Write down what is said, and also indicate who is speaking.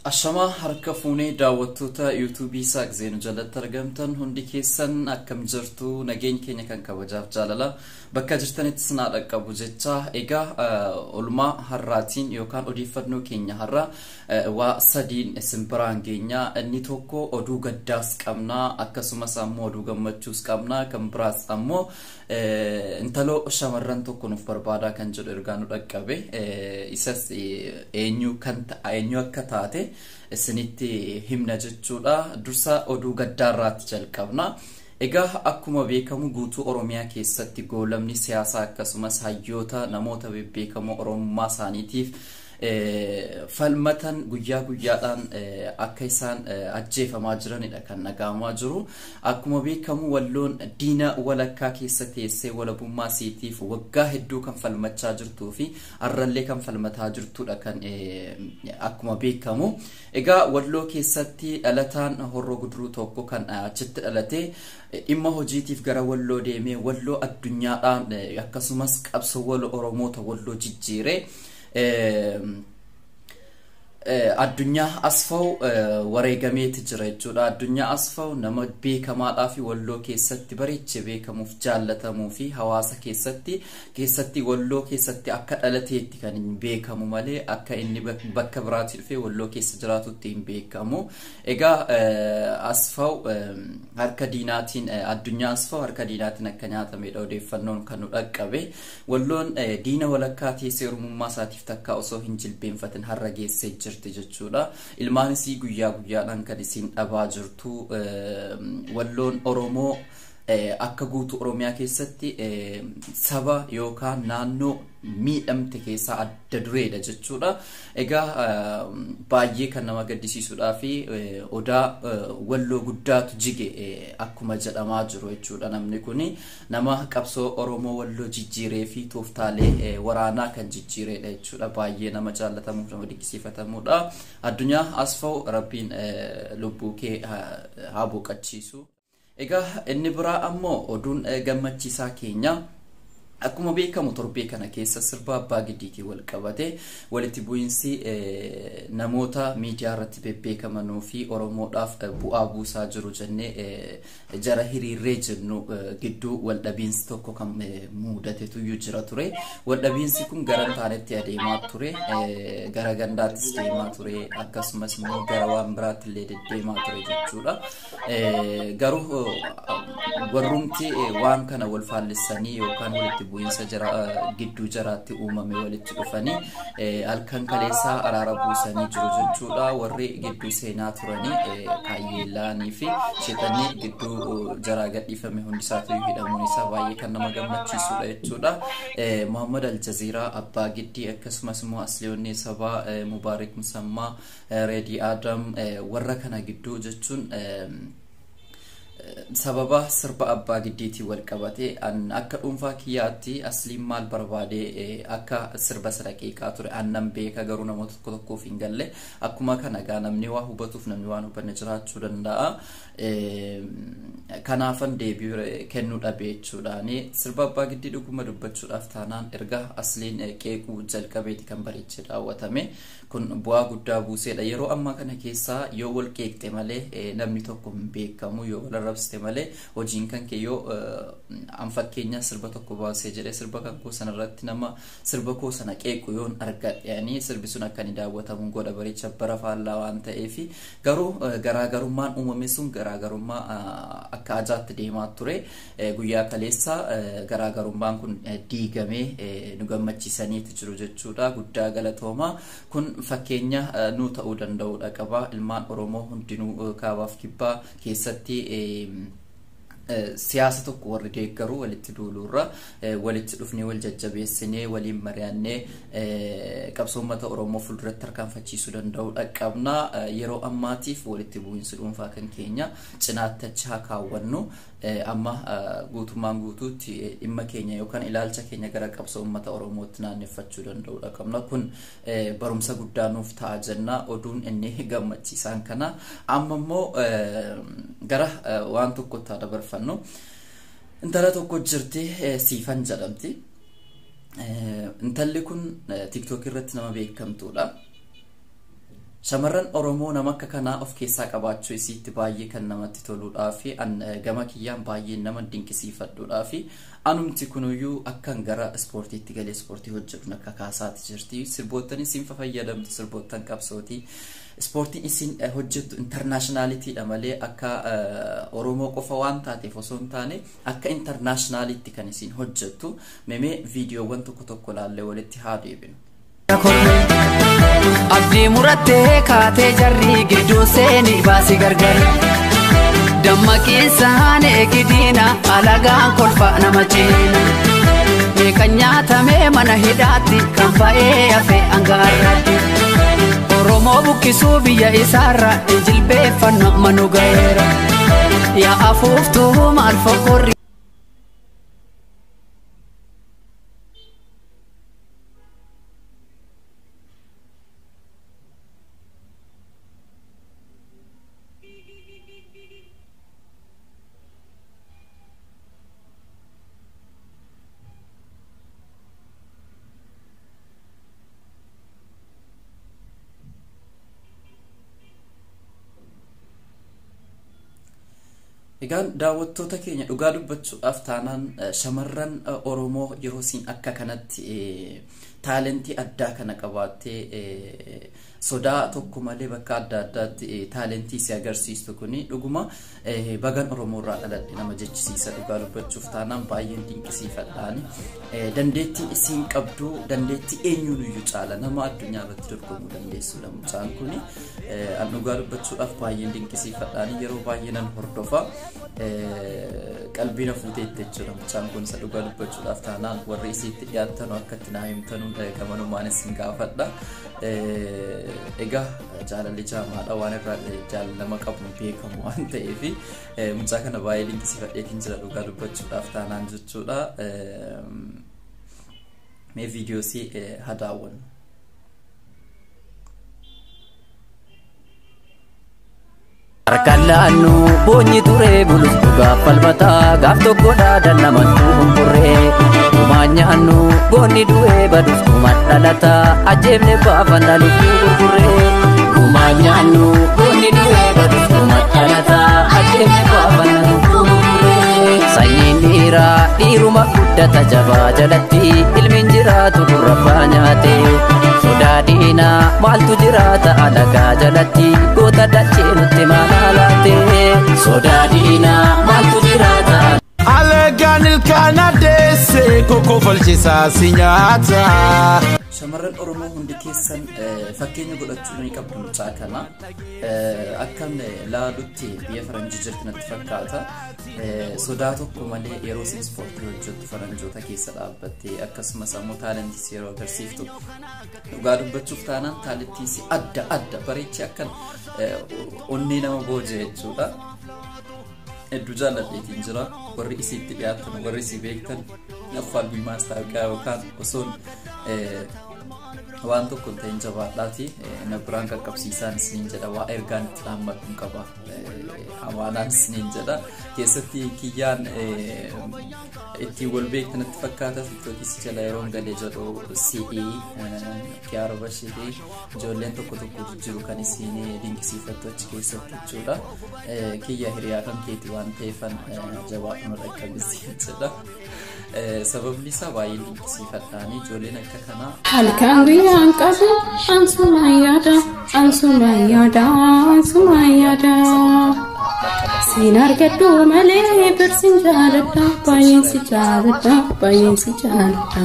Speaker 1: Ashamaa harka fuunee daawwattoota yuutuubii Isaaq Zeenuu jalatti argamtan hundi keessan akkam jirtu? Nageenya keenya kan kabajaaf jaalala bakka jirtanitti sinaa dhaqqabu jecha. Egaa oolmaa har'aatiin yookaan odeeffannoo keenya har'a waa sadiin isin biraan geenya. Inni tokko oduu gaddaas qabna, akkasumas ammoo oduu gammachuus qabna, kan biraas ammoo intaloo shamarran tokko nuuf barbaadaa kan jedhu ergaa nu dhaqqabe, isas eenyu kan eenyu akka taate isinitti himna jechuudha. Dursa oduu gaddaarraatti jalqabna. Egaa akkuma beekamu guutuu Oromiyaa keessatti goolamni siyaasaa akkasumas hayyoota namoota bebbeekamoo Oromummaa isaaniitiif falmatan guyyaa guyyaadhaan akka isaan ajjeefamaa jiranidha kan dhaga'amaa jiru. Akkuma beekamu Walloon diina walakkaa keessa teessee walabummaa isiitiif waggaa hedduu kan falmachaa jirtuu fi har'allee kan falmataa jirtudha kan akkuma beekamu. Egaa Walloo keessatti dhalataan Horroo Guduruu tokko kan achitti dhalatee dhimma hojiitiif gara Walloo deemee Walloo addunyaadhaan akkasumas qabsoo Oromoota Walloo jijjiiree Addunyaa Asfaw wareegameeti jira jechuudha. Addunyaa Asfaw nama beekamaadhaa fi Walloo keessatti bareechee beekamuuf jaallatamuu fi hawaasa keessatti Walloo keessatti akka dhalateetti kan hin beekamu malee akka inni bakka biraatti dhufee Walloo keessa jiraatutti hin beekamu. Egaa Asfaw harka diinaatiin, Addunyaa Asfaw harka diinaatiin akka nyaatamedha odeeffannoon kan nu dhaqqabe. Walloon diina walakkaa teessee Oromummaa isaatiif takkaa osoo hin jilbeenfatin har'a geessee jirti jechuudha. Ilmaan isii guyyaa guyyaadhaan kan isiin dhabaa jirtu. Walloon Oromoo akka guutuu Oromiyaa keessatti saba yookaan naannoo miidhamte keessaa adda dureedha jechuudha. Egaa baay'ee kan nama gaddisiisuudhaa fi odaa Walloo guddaatu jige akkuma jedhamaa jiru jechuudha. Namni kun nama qabsoo Oromoo Walloo jijjiiree fi tooftaalee waraanaa kan jijjiireedha jechuudha. Baay'ee nama jaallatamuuf nama dinqisiifatamuudha. Addunyaa Asfaw, Rabbiin lubbuu kee haa boqochiisu. Egaa inni biraa ammoo oduun gammachiisaa keenya, akkuma beekamu torbee kana keessa sirba Abbaa Giddiitiin wal qabate walitti bu'iinsi namoota miidiyaa irratti bebbeekamanuu fi Oromoodhaaf bu'aa buusaa jiru jennee jara hiriirree jennu gidduu waldhabiinsi tokko kan mudatetu jira ture. Waldhabiinsi kun gara hin taanetti adeemaa ture, gara gandaattis deemaa ture, akkasumas immoo gara waan biraatti illee deddeemaa ture jechuudha. Garuu warrumti waan kana wal faallessanii yookaan walitti bu'iinsa jara gidduu jaraatti uumame walitti dhufanii halkan kaleessaa araara buusanii jiru jechuudha. Warri gidduu seenaa turanii kaayyeellaanii fi sheexanni gidduu jaraa gadhiifame hundisaatu hidhamuun isaa baay'ee kan nama gammachiisudha jechuudha. Muhammad Aljaziiraa, Abbaa Giddii, akkasumas immoo Asliyoonni Sabaa, Mubaarik Musammaa, Reedii Adam warra kana gidduu jechuun sababa sirba Abbaa Giddiitiin wal qabate an akka dhuunfaa kiyyaatti Asliin maal barbaadee akka sirba sana qeeqaa ture annan beeka, garuu namoota tokko tokkoof hin galle. Akkuma kana gaa namni waa hubatuuf namni waan hubanne jiraachuu danda'a. Kanaafan deebii kennuu dhabe jechuudhaani. Sirba Abbaa Giddii dhuguma dubbachuudhaaf taanaan erga Asliin qeequu jalqabeeti kan bareechee daawwatame. Kun bu'aa guddaa buuseedha. Yeroo ammaa kana keessaa yoo wal qeeqxe malee namni tokko hin beekamu, yoo wal arrabsite malee hojiin kan kee yoo an fakkeenya sirba tokko baasee jedhee sirba kan koo sanarratti nama sirba koo sana qeequ yoon argadhe ani sirbi sun akka inni daawwatamu godha, bareecha bara faallaa waan ta'eef. Garuu garaagarummaan uumame sun garaagarummaa akka ajaatti deemaa ture. Guyyaa kaleessa garaagarummaan kun diigamee nu gammachiisaniiti jiru jechuudha. Guddaa galatooma. Kun fakkeenya nu ta'uu danda'udha qaba. Ilmaan Oromoo hundinuu kaabaaf kibbaa keessatti siyaasa tokko warri deeggaru walitti duuluurra walitti dhufnee wal jajjabeessinee waliin mari'annee qabsoo uummata Oromoo fuulduratti tarkaanfachiisuu danda'udha qabna. Yeroo ammaatiif walitti bu'iinsi dhuunfaa kan keenya cinaatti achi haa kaawwannu. Amma guutummaan guutuutti dhimma keenya yookaan ilaalcha keenya gara qabsoo uummata Oromootti naanneffachuu danda'udha qabna. Kun barumsa guddaa nuuf ta'a jenna. Oduun inni gammachiisaan kana. Amma immoo gara waan tokkotti haa dabarfannu. Intala tokko jirti, Siifan jedhamti. Intalli kun TikTok irratti nama beekamtuudha. Shamarran Oromoo nama akka kanaa of keessaa qabaachuu isiitti baay'ee kan namatti toluudhaa fi gama kiyyaan baay'ee nama dinqisiifadhuudhaa fi anumti kunuyyuu akkan gara ispoortiitti galee ispoortii hojjedhu akka kaasaati jirti. Sirboottan isin fayyadamtu sirboottan qabsooti. Ispoortiin isin hojjettu internationalitiidha malee akka Oromoo qofa waan taateef osoo hin taane akka internationalitti kan isin hojjettu. Memee viidiyoowwan tokko tokko laallee walitti haa deebinu.
Speaker 2: Abdii murattee kaatee jarri gidduu seeni baasi gargar. Dammaqiinsaan eegidiina alagaan kolfa nama ceena. Meeqa nyaatamee mana hidhaatti kan ba'ee hafe hangaarraatti. Oromoo buqqisuu biyya isaarra injilbeeffanna manu ga'eera. Yaa afuuftuu maal fokorri.
Speaker 1: Egaan daawwattoota keenya, dhugaa dubbachuudhaaf taanaan shamarran Oromoo yeroo isiin akka kanatti taalentii addaa kana qabaattee sodaa tokko malee bakka adda addaatti taalentii si agarsiistu kuni dhuguma bagan Oromoo irraa dhaladhe nama jechisiisa. Dhugaa dubbachuuf taanaan baay'een dinqisiifadhaani. Dandeettiin isiin qabdu dandeettii eenyuun iyyuu caala, nama addunyaa irratti dorgomuu dandeessudha mucaan kuni. An dhugaa dubbachuudhaaf baay'een dinqisiifadhaani, yeroo baay'ee nan hordofa. Qalbii na fuuteetti jechuudha mucaan kun. Isa dhugaa dubbachuudhaaf taanaan warri isiitti dhiyaatanu akka itti naa himtanu gamanumaan isin gaafadha. Egaa jaalalli jaamaadha, waan irraa jaalalama qabu beekamu waan ta'eef mucaa kana baay'ee dinqisiifadheetiin jira dhugaa dubbachuudhaaf taanaan jechuudha. Mee viidiyoosii haa daawwannu.
Speaker 2: Harkaan laannu boonyi turee bulus dhugaaf falmataa gaaf tokko dhaadan namantuu hunkurree. Gumaan nyaannu goonni du'ee badus gumaan dhalataa ajjeefne baafanna lubbuu gurgurree. Gumaan nyaannu goonni du'ee badus gumaan dhalataa ajjeefne baafanna lubbuu gurgurree. Sanyiin dhiiraa dhiiruma guddata jabaa jalatti ilmiin jiraatu gurraffaa nyaate. Sodaa diinaa maaltu jiraata alagaa jalatti goota dachee nutti maalaa laate. Sodaa diinaa maaltu jiraata.
Speaker 3: Alagaan ilkaan addeesse kokoo falchisaa si nyaata.
Speaker 1: Shamarran Oromoo hundi keessan fakkeenya godhachuu ni qabdu mucaa kana. Akkan laalutti biyya faranjii jirti natti fakkaata. Sodaa tokko malee yeroo isin ispoortii hojjettu faranjoota keessa dhaabbattee akkasumas ammoo taalentii yeroo agarsiiftu dhugaa dubbachuuf taanaan taalentii adda adda bareechee akkan onnee nama booji'e jechuudha. Hedduu jaalladheetiin jira. Warri isiitti dhiyaatan, warri isii beektan, affaalmii maastaawoqiyaa yookaan osoon waan tokko hin ta'in jabaadhaati na biraan qaqqabsiisaan isiniin jedha. Waa ergaan itti dhaammadhu qaba, amaanaan isiniin jedha. Keessatti kiyyaan ittiin wal beektan natti fakkaata. Tiktookis jala yeroon galee jedhu si'ii kiyaara bashirii ijoolleen tokko tokko jijjiiru kan isiin dinqisiifattu achi keessatti jechuudha. Kiyya hiriyaa kan keeti waan ta'eefan jabaadhuma dhaqqabisiin jedha. Sababni isaa baay'ee dinqisiifadhaani ijoolleen akka kanaa.
Speaker 4: Halkan guyyaan qabu ansuma yaada, ansuma yaada, ansuma yaada. Siin argadhu malee birsin jaaladha, baay'een si jaaladha, baay'een si jaaladha.